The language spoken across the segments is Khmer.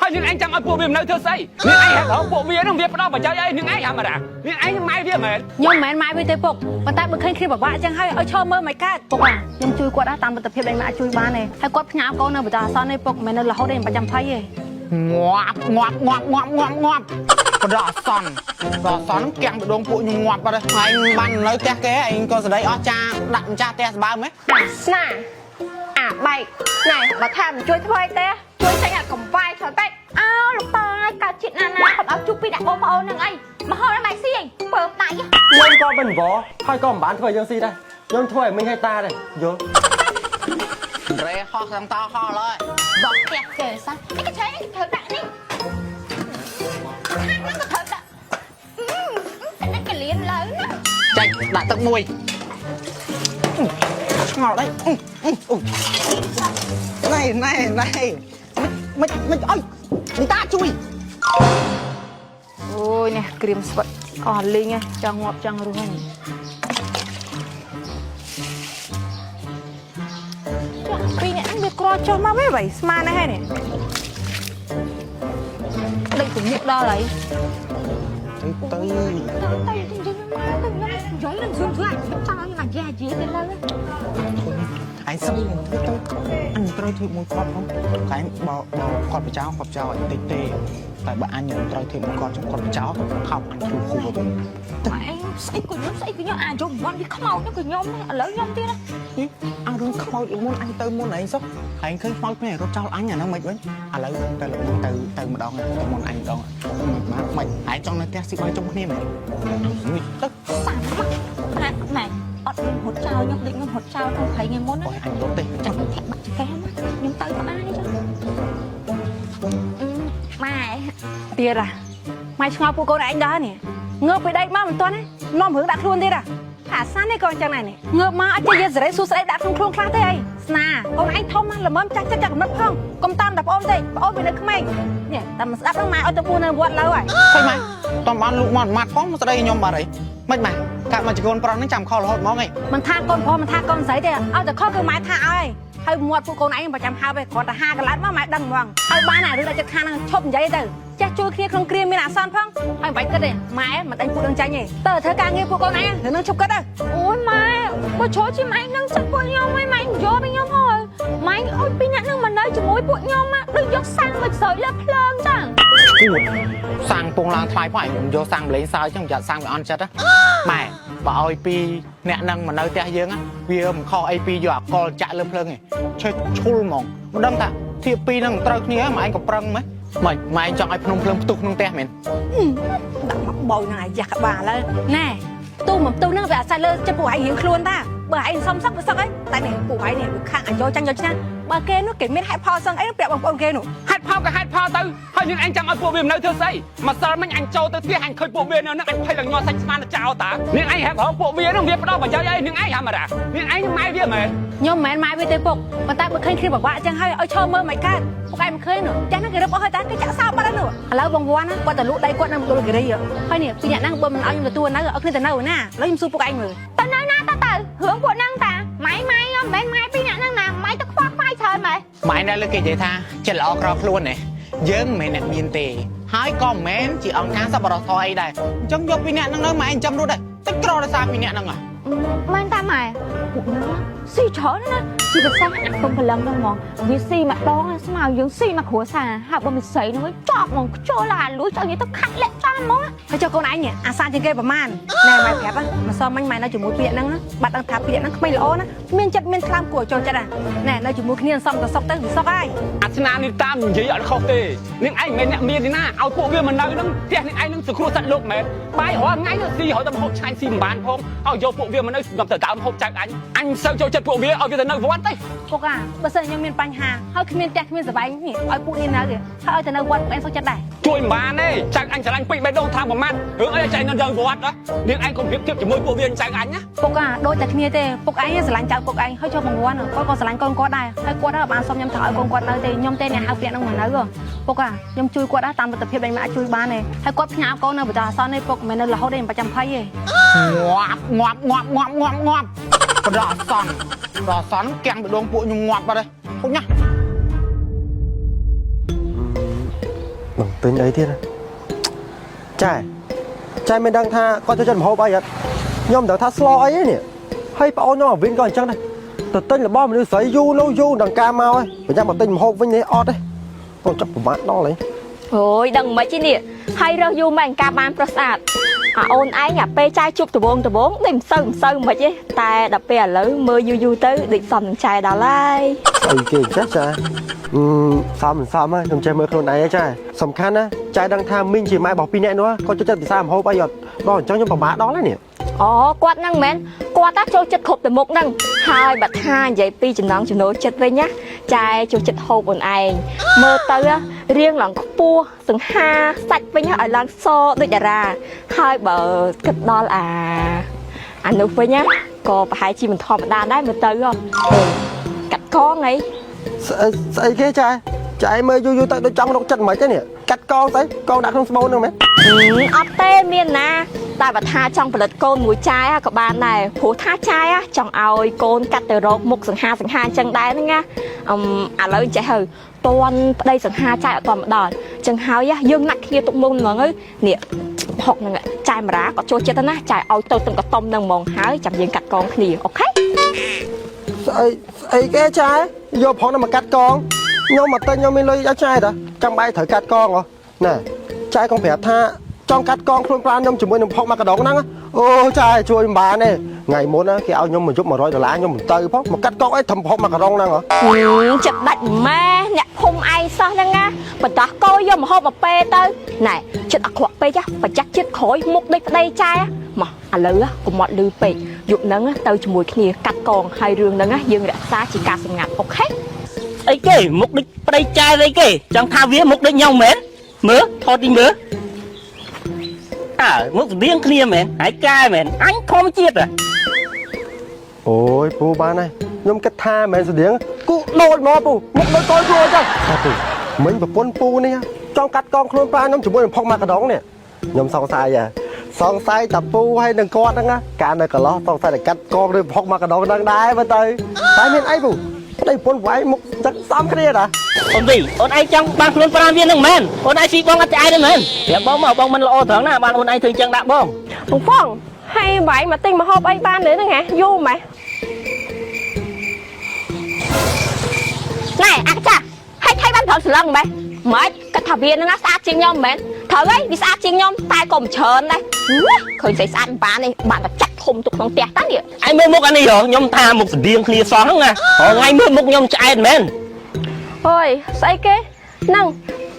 ហើយនាងឯងចាំឲ្យពួកវាមិននៅធ្វើស្អីនាងឯងហេតុរងពួកវានឹងវាផ្ដល់ប្រយោជន៍អីនាងឯងហ่าមកដានាងឯងម៉ែវាមែន ខ្ញុំមិនមែនម៉ែវាទេពុកប៉ុន្តែបើឃើញគ្នាពិបាកចឹងហើយឲ្យឈរមើលមិនកើតពុកអាខ្ញុំជួយគាត់ដែរតាមលទ្ធភាពដែលម៉ាក់ជួយបានទេហើយគាត់ផ្ញើកូននៅបណ្ដោះអាសន្នទេពុកមិនមែននៅរហូតទេមិនចាំភ័យទេ ងាប់ងាប់ងាប់ងាប់ងាប់ងាប់បដអសន្នបដអសន្នកាំងបដងពួកខ្ញុំងាប់បាត់ហើយឯងបាននៅផ្ទះគេឯងក៏ស្ដីអស់ចាដាក់ម្ចាស់ផ្ទះស្បើមហ៎ អាស្នាអាបែកណែបើថាមិនជួយធ្វើអីទេជួយចេញអាកំវាយច្រើនពេកអើលោកតាកើតជាតិណាណាកុំឲ្យជួបពីដាក់បងប្អូនហ្នឹងអីមហោដល់ម៉ែស៊ីអីពើមដៃ ខ្ញុំក៏មិនវហើយក៏មិនបានធ្វើឲ្យយើងស៊ីដែរខ្ញុំធ្វើឲ្យមីងឲ្យតាដែរយល់ រេហោះសំតហោះឡើយ បកផ្ទះគេសោះនេះក៏ឆេនេះត្រូវដាក់នេះខាងហ្នឹងក៏ត្រូវដាក់តែនេះកលៀនលើណា ចាច់ដាក់ទឹកមួយឆ្ងល់đấy ណែណែណែមិនមិនអុយនីតាជួយ អូយនេះក្រៀមស្វិតអស់លីងចង់ងាប់ចង់រស់ហ្នឹងពីរអ្នកហ្នឹងវាក្រចុះមកវិញបីស្មានណាស់ហេនេះដេកទំនាក់ដល់ហើយ ទៅទៅ ទៅទៅយើងមកទៅខ្ញុំនិយាយនឹងស៊ុំស្លាច់ចង់ឲ្យខ្ញុំអាយ៉ាយាទៅលើ ឯងស្អីធ្វើទៅអញត្រូវធ្វើមួយគាត់ផងកែបើបើគាត់បចោគាត់ចោឲ្យតិចទេតែបើអញត្រូវធ្វើមួយគាត់គាត់បចោខោបអញគ្រូគ្រូទៅ ឯងស្អីក៏ខ្ញុំស្អីក៏ខ្ញុំអាចយំវ៉ាន់វាខ្មោចក៏ខ្ញុំឥឡូវខ្ញុំទៀតណា នេះអើរឿងខ្មោចមុនអញទៅមុនឯងសុខឯងឃើញខ្មោចគ្នារត់ចោលអញអាហ្នឹងមិនវិញឥឡូវទៅលើទៅទៅម្ដងទៅមុនអញម្ដងមិនបានមិនឯងចង់នៅផ្ទះស៊ីបាយជុំគ្នាមែននេះទៅ សាំណាណែអត់ខ្ញុំរត់ចោលខ្ញុំដូចខ្ញុំរត់ចោលក្នុងព្រៃថ្ងៃមុនណា អូយអញរត់ទេ ចាំខ្ញុំធាក់បាក់ចង្កេះណាខ្ញុំទៅក៏បាននេះចុះម៉ែ ទៀតអាម៉ែឆ្ងល់ពួកកូនឯងដល់នេះងើបពីដេកមកមិនទាន់ទេនាំរឿងដាក់ខ្លួនទៀតអាអាសាននេះក៏អញ្ចឹងដែរនេះងើបមកអត់ចេះយកសេរីសួស្ដីដាក់ក្នុងខ្លួនខ្លះទេអីស្នាកូនឯងធំណាស់ល្មមចាស់ចិត្តចាស់កំណត់ផងកុំតាមតែប្អូនទេប្អូនវានៅក្មេងនេះតែមិនស្ដាប់ហ្នឹងម៉ែឲ្យទៅពួននៅវត្តលើហើយ ឃើញម៉ែតំបានលូកមកម៉ាត់ផងស្ដីខ្ញុំបាត់អីមិនម៉ែកាក់មកចកូនប្រុសហ្នឹងចាំខលរហូតហ្មងអី មិនថាកូនប្រុសមិនថាកូនស្រីទេឲ្យតែខុសគឺម៉ែថាឲ្យហើយមាត់ពួកកូនឯងប្រចាំហើបឯងគ្រាន់តែហាកន្លាត់មកម៉ែដឹងហ្មងហើយបានអារឿងដាក់ចិត្តខាងហ្នឹងឈប់និយាយទៅចេះជួយគ្នាក្នុងគ្រាមានអាសន្នផងហើយមិនបាច់គិតទេម៉ែមិនដេញពួកនឹងចាញ់ទេតើធ្វើការងារពួកកូនឯងរឿងនឹងឈប់គិតទៅ អូយម៉ែបើចូលជាម៉ែនឹងចិត្តពួកខ្ញុំឯងម៉ែយកពីខ្ញុំហើយម៉ែអុយពីអ្នកនឹងមកនៅជាមួយពួកខ្ញុំដូចយកសាំងមកស្រោចលើភ្លើងចឹង គួតសាំងពងឡើងថ្លៃផងឯងយកសាំងម្លេងសើចឹងប្រយ័ត្នសាំងវាអន់ចិត្តម៉ែបើឲ្យពីអ្នកនឹងមកនៅផ្ទះយើងវាមិនខុសអីពីយកអាកលចាក់លើភ្លើងឯងឆេះឈុលហ្មងមិនដឹងថាធៀបពីរនឹងត្រូវគ្នាម៉ែឯងក៏ប្រឹងម៉េចម៉េចម៉ែឯងចង់ឲ្យភ្នំភ្លើងផ្ទុះក្នុងផ្ទះមែន ដាក់មកបោយនឹងអាយ៉ាស់ក្បាលហើយណែផ្ទុះមិនផ្ទុះហ្នឹងវាអាស្រ័យលើចិត្តពួកឯងរៀងខ្លួនតាបើឯងសុំសឹកវាសឹកអីតែនេះពួកឯងនេះវាខាងអាយកចាញ់យកឈ្នះបើគេនោះគេមានហេតុផលសឹងអីប្រាប់បងប្អូនគេនោះ ហេតុផលក៏ហេតុផលទៅហើយនាងឯងចាំឲ្យពួកវាមិននៅធ្វើស្អីម្សិលមិញអញចូលទៅផ្ទះអញឃើញពួកវានៅហ្នឹងអញភ័យឡើងញ័រសាច់ស្មានទៅចោលតានាងឯងហេតុរងពួកវានឹងវាផ្ដល់ប្រយោជន៍អីនាងឯងហ่าមកដានាងឯងម៉ែវាមែន ខ្ញុំមិនមែនម៉ែវាទេពុកប៉ុន្តែបើឃើញគ្នាពិបាកចឹងហើយឲ្យឈរមើលមិនកើតពុកឯងមិនឃើញនោះចាស់ហ្នឹងគេរឹបអស់ហើយតាគេចាក់សោបាត់ហើយនោះឥឡូវបងវ៉ាន់គាត់ទៅលក់ដីគាត់នៅមណ្ឌលគិរីហើយនេះពីអ្នកហ្នឹងបើមិនឲ្យខ្ញុំទទួលនៅឲ្យគ្នាទៅនៅណាឥឡូវខ្ញុំសួរពុកឯងមើល ទៅនៅណាទៅទៅរឿងពួកហ្នឹងតាម៉ែម៉ែមិនមែនម៉ែពីអ្នកហ្នឹងណាម៉ែទៅខ្វល់ខ្វាយច្រើនម៉ែ ម៉ែនៅលើគេនិយាយថាចិត្តល្អក្រខ្លួនណាយើងមិនមែនអ្នកមានទេហើយក៏មិនមែនជាអង្គការសប្បុរសធម៌អីដែរអញ្ចឹងយកពីអ្នកហ្នឹងនៅម៉ែចិញ្ចឹមរត់ដែរតិចក្រដោយសារពីអ្នកហ្នឹងហ៎ មែនតាម៉ែពួកហ្នឹងស៊ីច្រើនណាជាពិសេសអាកំព្រលឹងហ្នឹងហ្មងវាស៊ីម្ដងស្មើយើងស៊ីមកគ្រួសារហើយបើមិនស្រីហ្នឹងវិញចប់ហ្មងខ្ជិលឡាលួចចង់និយាយទៅខាត់លាក់ចោលហ្មង ហើយចុះកូនឯងនេះអាសាជាងគេប្រមាណណែម៉ែប្រាប់ម្សិលមិញម៉ែនៅជាមួយពាក្យហ្នឹងបាត់ដឹងថាពាក្យហ្នឹងក្មេងល្អណាមានចិត្តមានថ្លើមគួរឲ្យចូលចិត្តណែនៅជាមួយគ្នាសំទៅសុកទៅវាសុកហើយ អាស្នានេះតាមនិយាយអត់ខុសទេនាងឯងមិនមែនអ្នកមានទេណាឲ្យពួកវាមកនៅហ្នឹងផ្ទះនាងឯងនឹងសង្គ្រោះសត្វលោកមែនបាយរាល់ថ្ងៃនោះស៊ីរហូតដល់ហូបឆ្ងាញ់ស៊ីមិនបានផងឲ្យយកពួកវាមកនៅសម្រាប់ទៅដើមហូបចៅអញអញមិនសូវចូលចិត្តពួកវាឲ្យវាទៅនៅវត្តទេ ពុកអាបើសិនខ្ញុំមានបញ្ហាហើយគ្មានផ្ទះគ្មានសបែងនេះឲ្យពួកនេះនៅគេហើយឲ្យទៅនៅវត្តពុកឯងសុខចិត្តដែរ ជួយមិនបានទេចៅអញស្រឡាញ់ពេកបេះដូងថាប្រមាថរឿងអីចៅនៅនៅវត្តនាងឯងកុំប្រៀបធៀបជាមួយពួកវាចៅអញណា ពុកអាដូចតែគ្នាទេពុកឯងស្រឡាញ់ចៅពុកឯងហើយចូលបង្វន់គាត់ក៏ស្រឡាញ់កូនគាត់ដែរហើយគាត់បានសុំខ្ញុំថាឲ្យកូនគាត់នៅទេខ្ញុំទេអ្នកហៅពាក្យហ្នឹងមកនៅពុកអាខ្ញុំជួយគាត់ដែរតាមលទ្ធភាពដែលម៉ាក់ជួយបានទេហើយគាត់ផ្ញើកូននៅបណ្ដោះអាសន្នទេពុកមិនមែននៅរហូតទេមិនចាំភ័យទេ ងាប់ងាប់ងាប់ងាប់ងាប់ងាប់បដអសន្នបដអសន្នកាំងបដងពួកខ្ញុំងាប់បាត់ហើយហូចណាស់ នឹងទិញអីទៀតណាចែចែមិនដឹងថាគាត់ចូលចិត្តម្ហូបអីអត់ខ្ញុំមិនដឹងថាស្លអីទេនេះហើយប្អូនខ្ញុំអាវិនក៏អញ្ចឹងដែរទៅទិញរបស់មនុស្សស្រីយូរនោះយូរដល់ការមកហើយប្រញាប់មកទិញម្ហូបវិញនេះអត់ទេកូនចង់ប្រមាថដល់ហី អូយដឹងមិនទេនេះហើយរើសយូរមកការបានប្រុសស្អាតអាអូនឯងអាពេលចាយជួបដបងដបងដូចមិនសូវមិនសូវមិនទេតែដល់ពេលឥឡូវមើលយូរយូរទៅដូចសំនឹងចែដល់ហើយ ស្អីគេចេះចាអឺសំមិនសំហ៎ខ្ញុំចេះមើលខ្លួនឯងហ៎ចាសំខាន់ណាចែដឹងថាមីងជាម៉ែរបស់ពីរនាក់នោះគាត់ចូលចិត្តពិសាម្ហូបអីអត់ដល់អញ្ចឹងខ្ញុំប្រមាថដល់ហើយនេះ អូគាត់ហ្នឹងមែនគាត់តាចូលចិត្តគ្រប់ទៅមុខហ្នឹងហើយបើថានិយាយពីចំណងចំណូលចិត្តវិញណាចែចូលចិត្តហូបអូនឯងមើលទៅរៀងឡើងខ្ពស់សង្ហាសាច់វិញឲ្យឡើងសដូចតារាហើយបើគិតដល់អាអានោះវិញណាក៏ប្រហែលជាមិនធម្មតាដែរមើលទៅហ៎កាត់កងអី ស្អីស្អីគេចែចែមើលយូរយូរទៅដូចចង់រកចិត្តមិនទេនេះកាត់កងស្អីកងដាក់ក្នុងស្បូនហ្នឹងមែន អត់ទេមានណាតែបើថាចង់ផលិតកូនមួយចាយក៏បានដែរព្រោះថាចាយចង់ឲ្យកូនកាត់ទៅរកមុខសង្ហាសង្ហាអញ្ចឹងដែរហ្នឹងណាអឹមឥឡូវចេះហើយតន់ប្តីសង្ហាចាយអត់តមកដល់អញ្ចឹងហើយយើងណាត់គ្នាទុកមុនហ្មងទៅនេះហុកហ្នឹងចាយមរាក៏ចូលចិត្តណាចាយឲ្យទៅទាំងកតុំហ្នឹងហ្មងហើយចាំយើងកាត់កងគ្នា OK ស្អីស្អីគេចែយកផងទៅមកកាត់កងខ្ញុំមកទិញខ្ញុំមានលុយឲ្យចែតាចាំបែកត្រូវកាត់កងហ៎ណែចែកុំប្រាប់ថាចង់កាត់កងខ្លួនប្រាណខ្ញុំជាមួយនឹងផុកមកកដងហ្នឹងអូចែជួយមិនបានទេថ្ងៃមុនណាគេឲ្យខ្ញុំមកយប់100ដុល្លារខ្ញុំមិនទៅផងមកកាត់កងអីធ្វើផុកមកកដងហ្នឹងហ៎ ចិត្តដាច់ម៉ែអ្នកភូមិឯងសោះហ្នឹងណាបណ្ដោះកោយកមកហូបមកពេទៅណែចិត្តអាក្រក់ពេកប្រចាំចិត្តក្រោយមុខដូចប្តីចែមកឥឡូវកុំមកលឺពេកយប់ហ្នឹងទៅជាមួយគ្នាកាត់កងហើយរឿងហ្នឹងយើងរក្សាជាការសម្ងាត់ OK អីគេមុខដូចប្តីចែអីគេចង់ថាវាមុខដូចខ្ញុំមែនមើលថតទីមើលអើមុខស្តៀងគ្នាមែនហើយកែមែនអញធម្មជាតិហ៎ អូយពូបានហើយខ្ញុំគិតថាមិនមែនស្តៀងគូដូចមកពូមុខដូចកូនខ្លួនអញ្ចឹងតែពូមិញប្រពន្ធពូនេះចង់កាត់កងខ្លួនប្រាណខ្ញុំជាមួយនឹងផុកមកកដងនេះខ្ញុំសង្ស័យហ៎សង្ស័យតាពូហើយនឹងគាត់ហ្នឹងណាកាលនៅកន្លោះសង្ស័យតែកាត់កងឬផុកមកកដងហ្នឹងដែរមើលទៅតែមានអីពូប្តីប្រពន្ធវាយមុខចឹងសំគ្នាតា អូនវីអូនឯងចង់បានខ្លួនប្រាណវានឹងមែនអូនឯងស៊ីបងអត់ឆ្អែតទេមែនប្រាប់បងមកបងមិនល្អត្រង់ណាបានអូនឯងធ្វើចឹងដាក់បង បងហ្វងហើយបាយមកទិញម្ហូបអីបានទេហ្នឹងហ៎យូរម៉េះ ណែអាចាស់ហើយថៃបានប្រឹងស្រឡឹងម៉េះម៉េចគិតថាវានឹងស្អាតជាងខ្ញុំមែនត្រូវហើយវាស្អាតជាងខ្ញុំតែក៏មិនច្រើនដែរឃើញស្អីស្អាតមិនបានទេបានតែចាក់ធំទុកក្នុងផ្ទះតានេះ ឯងមើលមុខអានេះហ៎ខ្ញុំថាមុខស្តៀងគ្នាសោះហ្នឹងណាហងៃមើលមុខខ្ញុំឆ្អែតមែន អូយស្អីគេហ្នឹង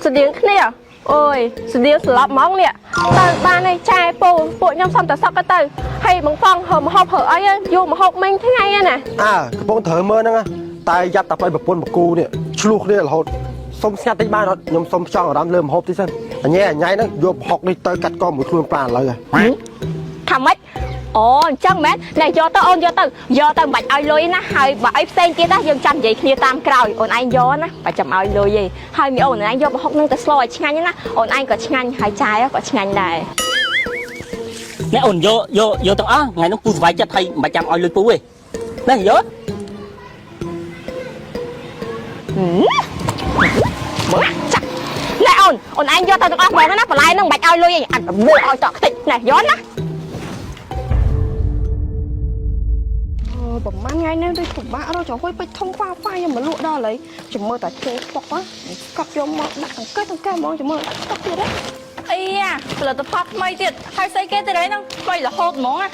ស្តៀងគ្នាអូយស្តៀងស្លាប់ហ្មងនេះទៅបានឯចែពូពួកខ្ញុំសុំតែសក់ទៅហើយបងហ្វងហើម្ហូបហើអីយូរម្ហូបមិញថ្ងៃណា អើកំពុងត្រូវមើលហ្នឹងណាតែយ៉ាប់តាប្តីប្រពន្ធបកគូនេះឆ្លោះគ្នារហូតសុំស្ងាត់តិចបានអត់ខ្ញុំសុំចង់អារម្មណ៍លើម្ហូបតិចសិនអញែអញ៉ៃហ្នឹងយកផុកនេះទៅកាត់កងមួយខ្លួនប្រាណឥឡូវហ៎ ថាម៉េចអូអញ្ចឹងមែនណែយកទៅអូនយកទៅយកទៅមិនបាច់ឲ្យលុយណាហើយបើអីផ្សេងទៀតណាយើងចាំនិយាយគ្នាតាមក្រោយអូនឯងយកណាបើចាំឲ្យលុយទេហើយមីអូនឯងយកប្រហុកនឹងទៅស្លឲ្យឆ្ងាញ់ណាអូនឯងក៏ឆ្ងាញ់ហើយចាយក៏ឆ្ងាញ់ដែរ ណែអូនយកយកយកទាំងអស់ថ្ងៃនោះពូសុវ័យចិត្តហើយមិនបាច់ចាំឲ្យលុយពូទេណែយក មើលចាក់ណែអូនអូនឯងយកទៅទាំងអស់ហ្មងណាបន្លែហ្នឹងមិនបាច់ឲ្យលុយទេអត់មួឲ្យតក់ខ្ទេចណែយកណា អូប្រហែលថ្ងៃនេះដូចពិបាករកចុះពេជ្រធំហ្វាហ្វាខ្ញុំមកលក់ដល់ហើយចាំមើលតែចូលស្តុកណាកប់យកមកដាក់អង្កេះអង្កេះហ្មងចាំមើលដាក់ស្តុកទៀតណា អីយ៉ាផលិតផលថ្មីទៀតហើយស្អីគេទៀតហើយហ្នឹងថ្មីរហូតហ្មងណា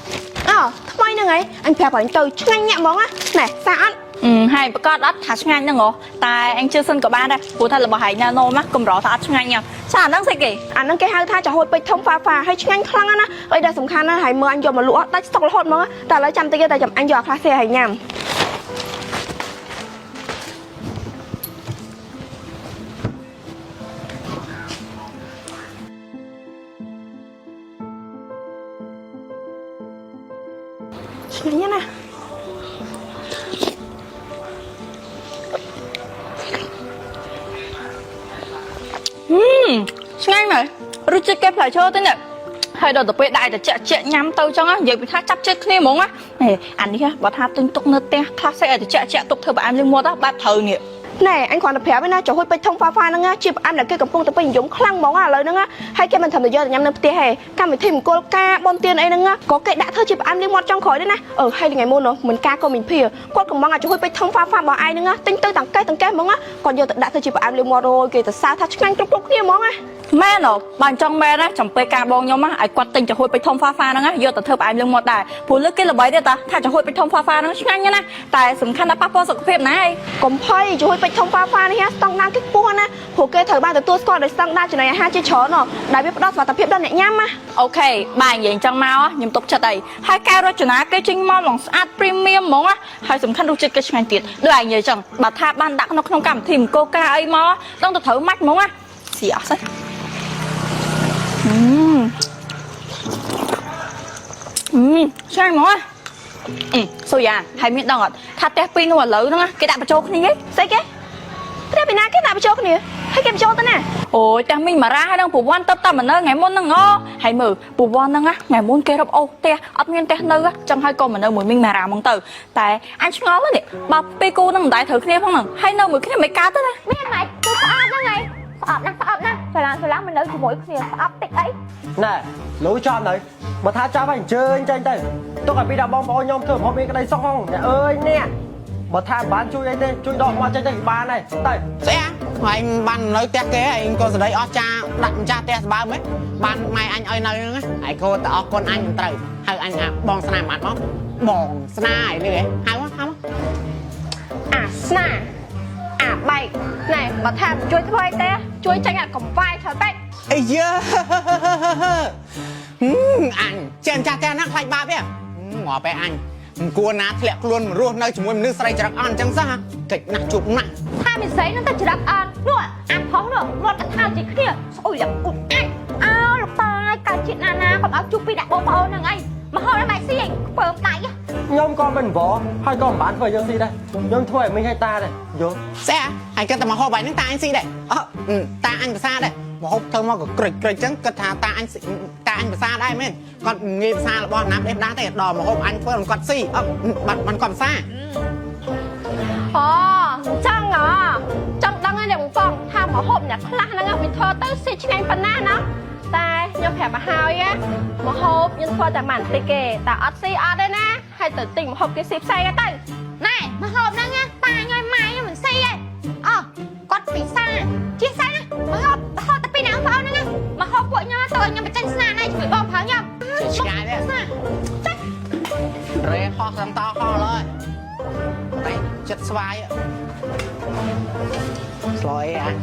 អើថ្មីហ្នឹងឯងអញប្រាប់ឲ្យទៅឆ្ងាញ់ញាក់ហ្មងណាណែសាអត់ អឺហើយប្រកាសអត់ថាឆ្ងាញ់ហ្នឹងហ៎តែអញជឿសិនក៏បានដែរព្រោះថារបស់ហែងណែនោមណាកម្រថាអត់ឆ្ងាញ់ហ៎ចាអាហ្នឹងស្អីគេ អាហ្នឹងគេហៅថាចំហួយពេជ្រធំហ្វាហ្វាហើយឆ្ងាញ់ខ្លាំងណាស់ណាអីដែលសំខាន់ណាហើយមើលអញយកមកលក់ដាច់ស្តុករហូតហ្មងតែឥឡូវចាំតិចទេតែចាំអញយកអាខ្លះសេឲ្យញ៉ាំឆ្ងាញ់ណាស់ ឆ្ងាញ់មែនរសជាតិគេផ្លែឈើទៅនេះហើយដល់ទៅពេលដាក់តែចាក់ចាក់ញ៉ាំទៅចឹងណានិយាយពីថាចាប់ចិត្តគ្នាហ្មងណាហេអានេះបើថាទិញទុកនៅផ្ទះខ្លះស្អីឲ្យតែចាក់ចាក់ទុកធ្វើផ្អែមលាងមាត់បែបត្រូវនេះ ណែអញគ្រាន់តែប្រាប់ឯណាចំហុយពេជ្រធំហ្វាហ្វាហ្នឹងណាជាផ្អែមដែលគេកំពុងតែពេញនិយមខ្លាំងហ្មងឥឡូវហ្នឹងណាហើយគេមិនត្រឹមតែយកទៅញ៉ាំនៅផ្ទះទេកម្មវិធីមង្គលការបនទៀនអីហ្នឹងណាក៏គេដាក់ធ្វើជាផ្អែមលាងមាត់ចុងក្រោយដែរណាអឺហើយថ្ងៃមុននោះមិនការក៏មិនភាគាត់កំងអាចចំហុយពេជ្រធំហ្វាហ្វារបស់ឯងហ្នឹងណាទិញទៅទាំងកេះទាំងកេះហ្មងណាគាត់យកទៅដាក់ធ្វើជាផ្អែមលាងមាត់អូយគេទៅសើថាឆ្ងាញ់គ្រប់គ្រប់គ្នាហ្មងណា មែនហ៎បើអញ្ចឹងមែនណាចំពេលការបងខ្ញុំឲ្យគាត់ទិញចំហួយពេជ្រធំហ្វាហ្វាហ្នឹងយកទៅធ្វើផ្អែមលាងមាត់ដែរព្រោះលើកគេល្បីទៀតតាថាចំហួយពេជ្រធំហ្វាហ្វាហ្នឹងឆ្ងាញ់ណាស់តែសំខាន់ថាប៉ះពាល់សុខភាពណាឯង កុំភ័យជួយពេជ្រធំហ្វាហ្វានេះស្តង់ដារគេខ្ពស់ណាព្រោះគេត្រូវបានទទួលស្គាល់ដោយស្តង់ដារចំណីអាហារជាច្រើនណដែលវាផ្ដល់សុវត្ថិភាពដល់អ្នកញ៉ាំណា OK បើនិយាយអញ្ចឹងមកខ្ញុំទុកចិត្តអីហើយការរចនាគេចេញមកឡងស្អាត premium ហ្មងហើយសំខាន់រសជាតិគេឆ្ងាញ់ទៀតដូចឯងនិយាយអញ្ចឹងបើថាបានដាក់នៅក្នុងកម្មវិធីមង្គលការអីមកដឹងទៅត្រូវម៉ាច់ហ្មងណាស៊ីអស់សិនអឺឆ្ងាញ់ហ្មងអឺសូយ៉ាហើយមានដឹងអត់ថាផ្ទះពីរនោះឥឡូវហ្នឹងគេដាក់បញ្ចូលគ្នាឯង ស្អីគេផ្ទះពីណាគេដាក់បញ្ចូលគ្នាហើយគេបញ្ចូលទៅណា អូយផ្ទះមីងម៉ារ៉ាហើយនឹងប្រវត្តិទៅតែមកនៅថ្ងៃមុនហ្នឹងអូហើយមើលប្រវត្តិហ្នឹងណាថ្ងៃមុនគេរឹបអូសផ្ទះអត់មានផ្ទះនៅចឹងហើយក៏មកនៅមួយមីងម៉ារ៉ាហ្មងទៅតែអញឆ្ងល់នេះបើពីគូហ្នឹងមិនដែលត្រូវគ្នាផងហ្នឹងហើយនៅមួយគ្នាមិនកើតទេណា មានម៉េចគឺស្អប់ហ្នឹងឯងស្អប់ណាស់ស្អប់ណាស់ច្រឡំច្រឡំមិននៅជាមួយគ្នាស្អប់តិចអី ណែលូចំនៅបើថាចាប់ហើយអញ្ជើញចេញទៅទុកឲ្យពីដល់បងប្អូនខ្ញុំធ្វើមកមានក្តីសុខហងអ្នកអើយអ្នកបើថាមិនបានជួយអីទេជួយដកមកចេញទៅបានហើយទៅ ស្អីអាឯងបាននៅផ្ទះគេឯងក៏ស្ដីអស់ចាដាក់ម្ចាស់ផ្ទះស្បើមហ៎បានម៉ែអញឲ្យនៅហ្នឹងឯងក៏ទៅអស់គុណអញមិនត្រូវហៅអញថាបងស្នាមបាត់មកបងស្នាឯនេះហៅហៅ អាស្នាអាបែកណែបើថាជួយធ្វើអីទេជួយចាញ់អាកំវាយច្រើនពេក អីយើអញចេះម្ចាស់ផ្ទះណាខ្លាចបាបទេងាប់ឯអញមិនគួរណាធ្លាក់ខ្លួនមករស់នៅជាមួយមនុស្សស្រីចរិតអន់អញ្ចឹងសោះកិច្ចណាស់ជួបណាស់ ថាមិស្រីនឹងទៅច្រឹកអត់នោះអាផុសនោះមាត់កថាជាគ្នាស្អុយឡើងអ៊ុតអាចអើលោកតាកើតជាតិណាណាកុំឲ្យជួបពីដាក់បងប្អូនហ្នឹងអីមកហូតឲ្យម៉ែស៊ីឯងខ្ពើមដៃ ខ្ញុំក៏មិនវហើយក៏មិនបានធ្វើយើងស៊ីដែរខ្ញុំធ្វើឲ្យមីងឲ្យតាដែរយល់ ស្អែអញគិតតែមកហូបបាយហ្នឹងតាអញស៊ីដែរអឺតាអញភាសាដែរមកហូបធ្វើមកក៏ក្រិចក្រិចចឹងគិតថាតាអញតាអញភាសាដែរមែនគាត់ងាយភាសារបស់ណាប់ដេះដាទេដល់មកហូបអញធ្វើគាត់ស៊ីអត់បាត់បានគាត់ភាសា អូអញ្ចឹងហ៎ចង់ដឹងហើយអ្នកបងបងថាមកហូបអ្នកខ្លះហ្នឹងវាធ្វើទៅស៊ីឆ្ងាញ់ប៉ុណ្ណាណាតែខ្ញុំប្រាប់មកហើយណាមកហូបខ្ញុំធ្វើតែមិនតិចទេតែអត់ស៊ីអត់ទេណាហើយទៅទិញមកហូបគេស៊ីផ្សេងទៅ ណែមកហូបហ្នឹងណាតាញឲ្យម៉ែខ្ញុំមិនស៊ីឯងអោះគាត់ពិសាជាសាណាមកហូបហូបតែពីណាបងប្អូនហ្នឹងណាមកហូបពួកខ្ញុំទៅខ្ញុំបញ្ចេញស្នាដៃជាមួយបងប្រុសខ្ញុំ ចេះឆ្ងាយទេ ស្នា រេហោះសំតហោះឡើយតែចិត្តស្វាយស្លយអញ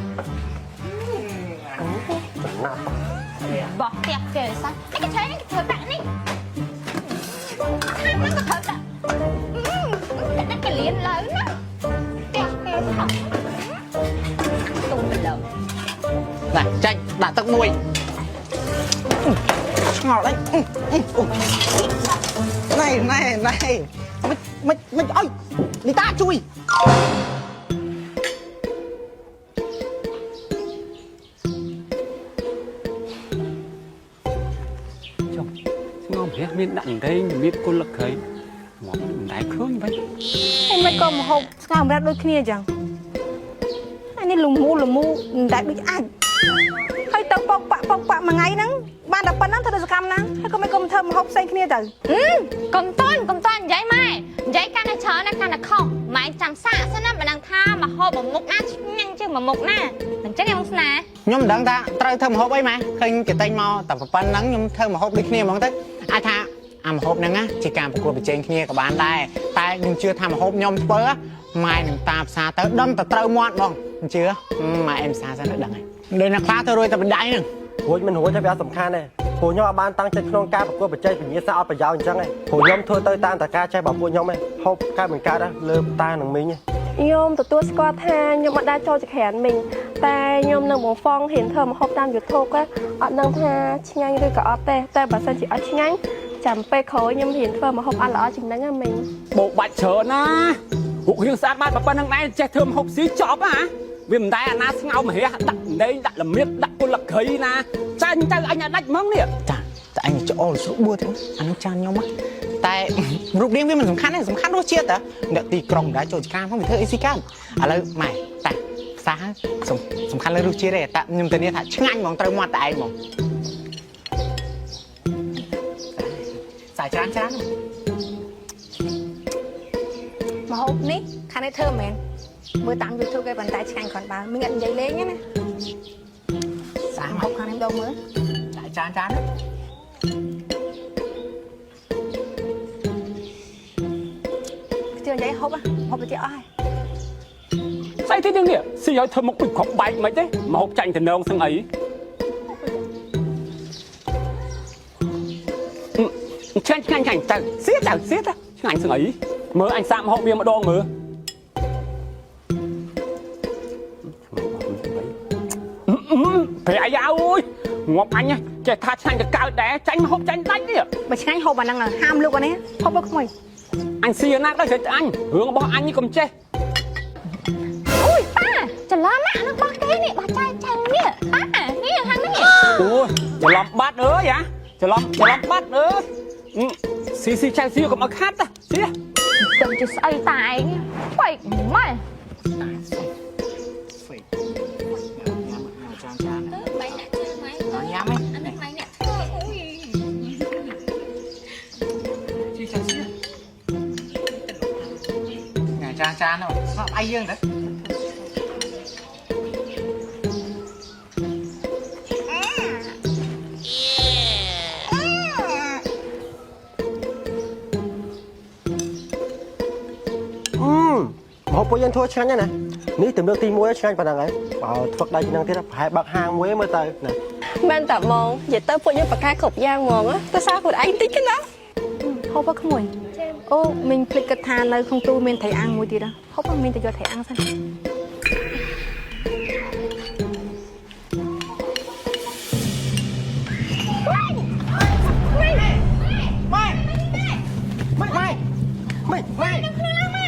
ចំណាប់ បោះផ្ទះគេសោះនេះគេឆេគេត្រូវដាក់នេះខាងហ្នឹងក៏ត្រូវដាក់តែដាក់កលៀនលើណាផ្ទះគេសោះទុំទៅលើ ណាចាញ់ដាក់ទឹកមួយឆ្ងល់អីណែណែណែមិនមិនមិនអុយលីតាជួយ ចុះស្ងោមរះមានដាក់ដេងមានគុលក្រៃមកមិនដែលឃើញវិញ ហើយមិនក៏មហូបស្ងោមរះដូចគ្នាអញ្ចឹងហើយនេះលមូលមូមិនដែលដូចអាចហើយទៅពកប៉ពកប៉មួយថ្ងៃហ្នឹងបានតែប៉ុណ្ណឹងធ្វើទៅសកម្មណាហើយក៏មិនក៏មិនធ្វើមហូបផ្សេងគ្នាទៅ កុំតន់កុំតន់និយាយម៉ែនិយាយកាន់តែច្រើនណាកាន់តែខុសម៉ែចាំសាកសិនណាមិនដឹងថាមកហូបមួយមុខណាឆ្ងាញ់ជាងមួយមុខណាមិនចឹងឯងមកស្នា ខ្ញុំមិនដឹងថាត្រូវធ្វើម្ហូបអីម៉ែឃើញគេតែងមកតែប៉ុណ្្នឹងខ្ញុំធ្វើម្ហូបដូចគ្នាហ្មងទៅអាចថាអាម្ហូបហ្នឹងណាជាការប្រកួតប្រជែងគ្នាក៏បានដែរតែខ្ញុំជឿថាម្ហូបខ្ញុំធ្វើម៉ែនឹងតាផ្សារទៅដឹងតែត្រូវមាត់ហ្មងខ្ញុំជឿម៉ែអែមផ្សារសិនទៅដឹងហើយដូចអ្នកខ្លះទៅរួយតែបណ្ដៃហ្នឹង រួចមិនរួចតែវាអត់សំខាន់ទេព្រោះខ្ញុំអត់បានតាំងចិត្តក្នុងការប្រកួតប្រជែងវិញ្ញាសាអត់ប្រយោជន៍អញ្ចឹងទេព្រោះខ្ញុំធ្វើទៅតាមតការចេះរបស់ពួកខ្ញុំឯងហូបកើតមិនកើតលើតានឹងមីង ខ្ញុំទទួលស្គាល់ថាខ្ញុំអត់ដែលចូលចក្រានមីងតែខ្ញុំនឹងបងហ្វងហ៊ានធ្វើម្ហូបតាម YouTube អត់ដឹងថាឆ្ងាញ់ឬក៏អត់ទេតែបើសិនជាអត់ឆ្ងាញ់ចាំពេលក្រោយខ្ញុំហ៊ានធ្វើម្ហូបអត់ល្អជាងហ្នឹងណាមីង បោកបាច់ច្រើនណារូបរាងស្អាតបានប៉ុណ្្នឹងដែរចេះធ្វើម្ហូបស៊ីចប់ហ៎វាមិនដែលអាណាស្ងោមរះដាក់ដេងដាក់ល្មៀតដាក់គុលក្រៃណាចាញ់ទៅអញអាដាច់ហ្មងនេះ តាតែអញច្អល់ស្រួលបួទេអានឹងចានខ្ញុំតែរូបរាងវាមិនសំខាន់ទេសំខាន់រសជាតិតាអ្នកទីក្រុងដែរចូលចក្រានផងវាធ្វើអីស៊ីកើតឥឡូវម៉ែតែ សាសសំសំខាន់លើរសជាតិទេតែខ្ញុំធានាថាឆ្ងាញ់ហ្មងត្រូវមាត់តែឯងហ្មងសាច្រើនច្រើន មហូបនេះខាងនេះធ្វើមែនមើលតាម YouTube គេប៉ុន្តែឆ្ងាញ់គ្រាន់បើមីងអត់និយាយលេងទេណា សា មហូបខាងនេះម្ដងមើល ចាច្រើនច្រើន ជឿនិយាយហូបហូបទៅទៀតអស់ហើយ ស្អីទេនឹងនេះស៊ីឲ្យធ្វើមុខដូចគ្រាប់បែកមិនទេមកហូបចាញ់តំណងសឹងអីឆ្ងាញ់ឆ្ងាញ់ឆ្ងាញ់ទៅស៊ីទៅស៊ីទៅឆ្ងាញ់សឹងអីមើលអញសាកម្ហូបវាម្ដងមើលប្រែយ៉ាអូយងាប់អញចេះថាឆ្ងាញ់ទៅកើតដែរចាញ់មកហូបចាញ់ដាច់នេះ បើឆ្ងាញ់ហូបអាហ្នឹងហាមលុកអានេះហូបទៅក្មួយ អញស៊ីណាស់ដល់ចិត្តអញរឿងរបស់អញនេះកុំចេះ អូយប៉ាច្រឡំណាអានឹងបោះគេនេះបោះចែចែនេះប៉ានេះខាងនេះ អូយច្រឡំបាត់អើយអាច្រឡំច្រឡំបាត់អើយស៊ីស៊ីចៅស៊ីកុំឲ្យខាត់តាស៊ី ទៅជាស្អីតាឯងបែកម៉ែ ហ្វេកញ៉ាំញ៉ាំច្រើនច្រើន បែកអ្នកជឿម៉ែ ញ៉ាំហ៎ អានឹងម៉ែអ្នកធ្វើអូយ ជីចាស៊ីញ៉ាំច្រើនច្រើនស្ងប់អីយើងទៅ អឺមហូបពួកយើងធ្វើឆ្ងាញ់ណាស់ណានេះទំលើកទី1ឆ្ងាញ់ប៉ុណ្ណឹងហើយបើធ្វើដៃជាងនឹងទៀតប្រហែលបើកហាងមួយមើលទៅណា មែនតាហ្មងនិយាយទៅពួកយើងប្រកែកគ្រប់យ៉ាងហ្មងទៅសារខ្លួនឯងតិចណា ហូបទៅក្មួយអូមីងភ្លេចគិតថានៅក្នុងទូមានត្រីអាំងមួយទៀតហូបមីងទៅយកត្រីអាំងសិន ម៉ែម៉ែម៉ែម៉ែ